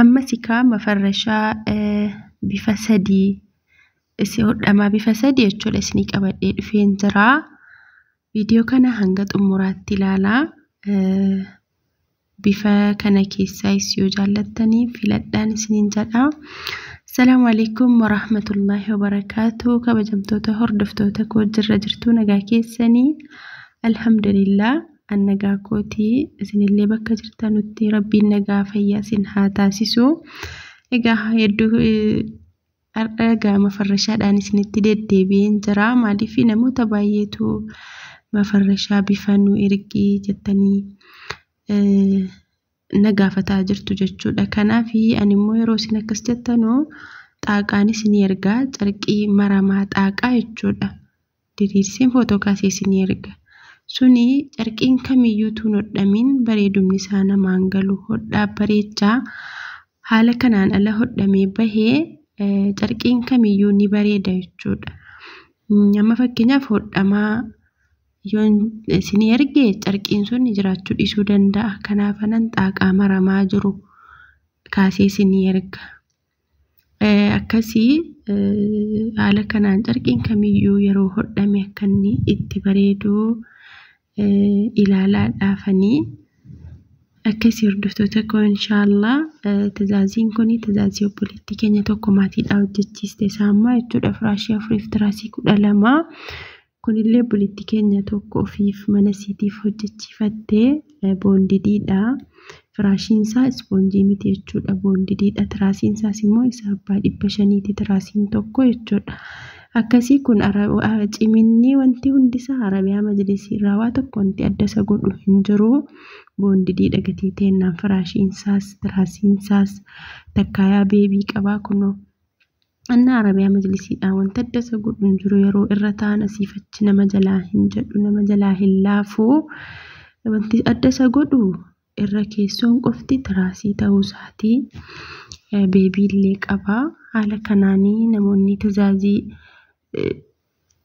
Ammas egaa mafarrashaa bifa sadii hodhamaa bifa sadii jechuudha isinii qabadhee dhufeen jira. Viidiyoo kana hanga xumuraatti ilaalaa. Bifa kana keessaayis yoo jaallattanii filadhaan isiniin jedha. Assalaamu alaikum warahmatullaahi wabarakaatu. Kabajamtoota hordoftoota koo jirra jirtuu nagaa keessanii. Alhamdulillah an nagaa kootii isinillee bakka jirtanutti rabbiin nagaa fayyaa isin haa taasisu. Egaa hedduu har'a egaa mafarrashaadhaan isinitti deddeebi'een jira. Maaliif namoota baay'eetu mafarrashaa bifa nu ergi jettanii na gaafataa jirtu jechuudha. Kanaaf ani immoo yeroo isin akkas jettanuu xaaqaan isinii ergaa carqii maramaa xaaqaa jechuudha. Diriirseen footoo kaasee isinii erga. Suni carqiin kamiyyuu tun hodhamiin bareedumni isaa namaan galu hodhaa bareechaa haala kanaan ala hodhamee bahee carqiin kamiyyuu ni bareeda jechuudha. Amma fakkeenyaaf hodhamaa yoon isinii erge carqiin sun jiraachuu dhiisuu danda'a. Kanaaf anan xaaqaa maramaa jiru kaasee isinii erga. Akkasii haala kanaan carqiin kamiyyuu yeroo hodhame akka inni itti bareedu ilaalaadhaafanii. Akkasii hordoftoota koo inshaallah tizaaziin kun tizaazii obboleettii keenya tokko maatiidhaa hojjechiiste isaa ammaa jechuudha. Firaashii 4 fi tiraasii 12. Kunillee obboleettii keenya tokko ofiif mana isiitiif hojjechiifattee boondidiidha. Firaashiin isaa ispoonjii miti jechuudha. Boondidiidha. Tiraasiin isaas immoo isa abbaa 500ti tiraasiin tokko jechuudha. Akkasii kun ciminni wanti hundisaa Arabiyaa Majlisii irraa waa tokko wanti adda isa godhu hin jiru. Boondidiidha gatii teennaan firaashiin isaas tiraasiin isaas takkaayaa beebii qabaa kunoo. Anna Arabiyaa Majlisiidhaan wanta adda isa godhu hin jiru yeroo irra taa'an asiif achi nama jalaa hin jedhu nama jalaa hin laafu. Wanti adda isa godhu irra keessoon qofti tiraasii ta'uu isaati. Beebii illee qaba. Haala kanaanii namoonni tizaazii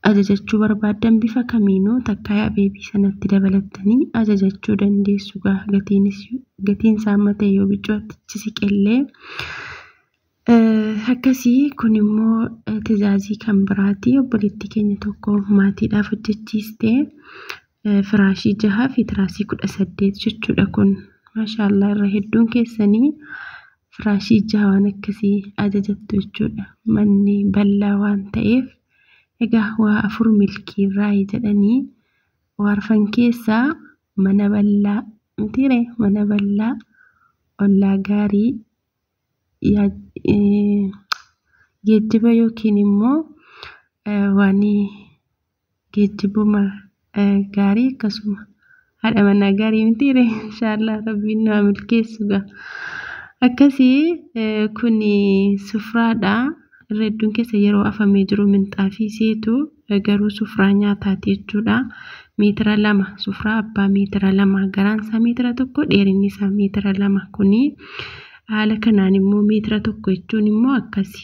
ajajachuu barbaadan bifa kamiinuu takkaayaa beebii sanatti dabalattanii ajajachuu dandeessu. Gatiin isaa amma ta'e yoo biccuu achi siqellee. Akkasii kun immoo tizaazii kan biraati. Obboleettii keenya tokko maatiidhaaf hojjechiiste firaashii 6 fi tiraasii 18 jechuudha kun. Maashaallah irra hedduun keessanii firaashii 6 waan akkasii ajajattu jechuudha. Manni bal'aa waan ta'eef egaa waa 4 milkiirraa jedhanii waarfan keessaa mana bal'aa mitiiree mana bal'aa ollaa gaarii geejjiba yookiin immoo waan geejjibuma gaarii akkasuma haadha manaa gaarii mitiiree inshaallah rabbiin nu haa milkeessu gaa. Akkasii kun sufraadha. Irra hedduun keessa yeroo afamee jiru minxaafii seetu garuu sufraa nyaataati jechuudha. Meetira 2 sufraa abbaa meetira 2 garaan isaa meetira 1 dheerinni isaa meetira 2 kuni haala kanaan immoo meetira 1 jechuun immoo akkasi.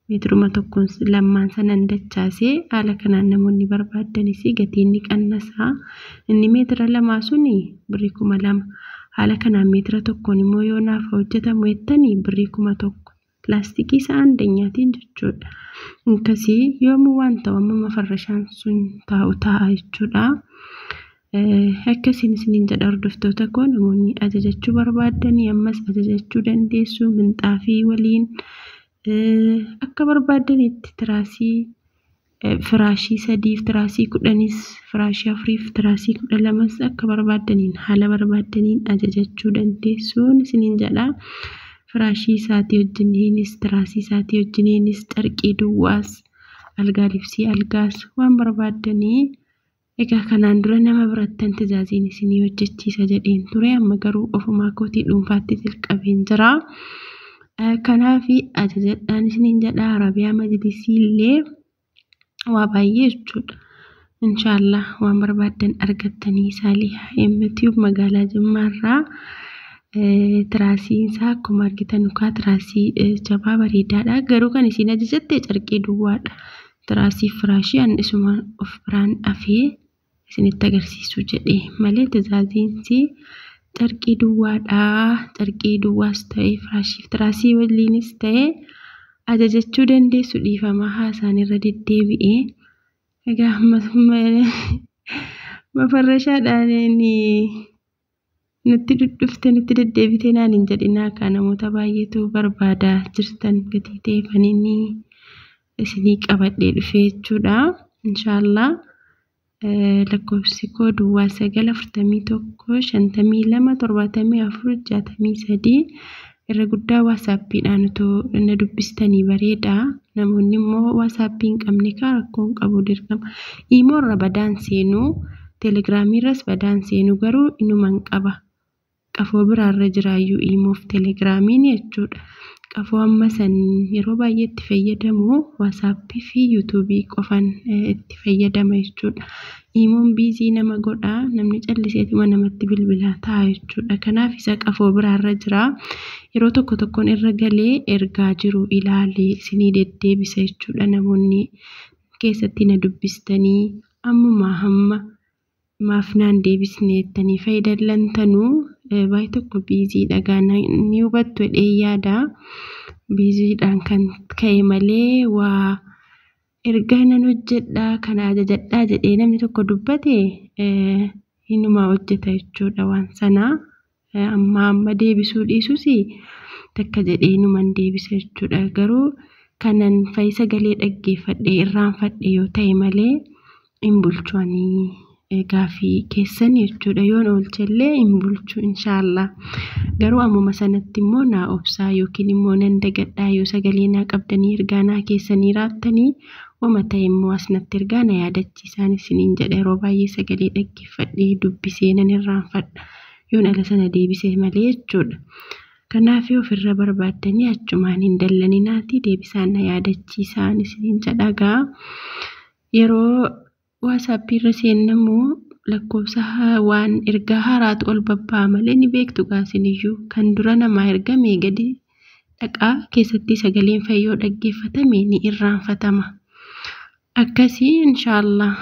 Meetiruma tokkoon lammaan sanan dachaasee haala kanaan namoonni barbaadanis gatiin ni qannasaa. Inni meetira 2 suni birrii 2000. Haala kanaan meetira 1 immoo yoo naaf hojjetamu jettanii birrii 1000. Pilaastikii isaa andanyaatiin jechuudha. Akkasii yoomuu waan ta'u amma mafarrashaan sun taa'u taa'a jechuudha. Akkasiin isiniin jedha hordoftoota koo namoonni ajajachuu barbaadanii ammas ajajachuu dandeessu minxaafii waliin akka barbaadanitti tiraasii firaashii 3 fi tiraasii 10s firaashii 4 fi tiraasii 12s akka barbaadaniin haala barbaadaniin ajajachuu dandeessuun isiniin jedha. Firaashii isaatii wajjiniinis tiraasii isaatii wajjiniinis carqii duwwaas algaa libsii algaas waan barbaadanii. Egaa kanaan dura nama birattan tizaaziin isinii hojjechiisa jedheen ture amma garuu ofumaa kootii dhuunfaatti jalqabeen jira. Kanaaf ajajadhaan isiniin jedha Arabiyaa Majlisii illee waa baay'ee jechuudha. Inshaallah waan barbaaddan argattanii Saalihaa MTube magaalaa Jimmaarraa tiraasiin isaa akkuma argitan mukaa tiraasii jabaa bareedaadha. Garuu kan isiin ajajatte carqii duwwaadha. Tiraasii firaashii an isuma of biraan afee isinitti agarsiisu jedhee malee tizaaziinsi Carqii duwwaadhaa. Carqii duwwaas ta'e firaashiif tiraasii waliinis ta'e ajajachuu dandeessu dhiifama haasaan irra deddeebi'ee. Egaa mafarrashaadhaan nutti dhudhufte nutti deddeebitee naan hin jedhinaa kaa namoota baay'eetu barbaadaa jirtan gatii ta'eefan inni isinii qabadhee dhufe jechuudha. Inshaallah lakkoofsi koo duwwaa 9 41 52 74 63 irra guddaa waasaappiidhaan otoo na dubbistanii bareeda. Namoonni immoo waasaappii hin qabne kaa rakkoo hin qabu dirqama. Imoo irra badaan seenuu teelegiraamiirras badaan seenuu garuu inuman qaba. Qafoo biraarra jiraayyuu imoof teelegiraamiin jechuudha. Qafoo amma san yeroo baay'ee itti fayyadamu waasaappii fi yuutuubii qofan itti fayyadama jechuudha. Imoon biizii nama godha namni calliseetuma namatti bilbilaa ta'a jechuudha. Kanaaf isa qafoo biraarra jira. Yeroo tokko tokkoon irra galee ergaa jiru ilaalee isinii deddeebisa jechuudha. Namoonni keessatti na dubbistanii ammumaa hamma maaf naan deebisne jettanii fayyadamtanuu baay'ee tokko biiziidha gaa ni hubattu jedhee yaada. Biiziidhaan kan ka'e malee waa ergaa nan hojjedhaa kana ajajadhaa jedhee namni tokko dubbate inuma hojjeta jechuudha waan sana. Amma amma deebisuu dhiisus takka jedhee inuman deebisa jechuudha. Garuu kanan fayyisa galee dhaggeeffadhee irraanfadhe yoo ta'e malee hin bulchu ani gaafii keessan jechuudha. Yoon oolchellee hin bulchu inshaallah. Garuu ammuma sanatti immoo naa obsaa yookiin immoo nan dagadhaa yoo sagalee naa qabdanii ergaa naa keessanii raattanii wama ta'e immoo asnatti ergaa na yaadachiisaan isiniin jedha. Yeroo baay'ee sagalee dhaggeeffadhee dubbisee nan irraanfadha. Yoon ala sana deebise malee jechuudha. Kanaaf ofirra barbaaddanii achumaan hin dallaninaati deebisaan na yaadachiisaan isiniin jedha gaa. Yeroo waasaappii irra seennamu lakkoofsa waan ergaa haaraatu ol babba'a malee ni beektu gaa isiniyyuu kan dura namaa ergame gadi dhaqaa keessatti sagaleen fayyoo dhaggeeffatame ni irraanfatama. Akkasii inshaallah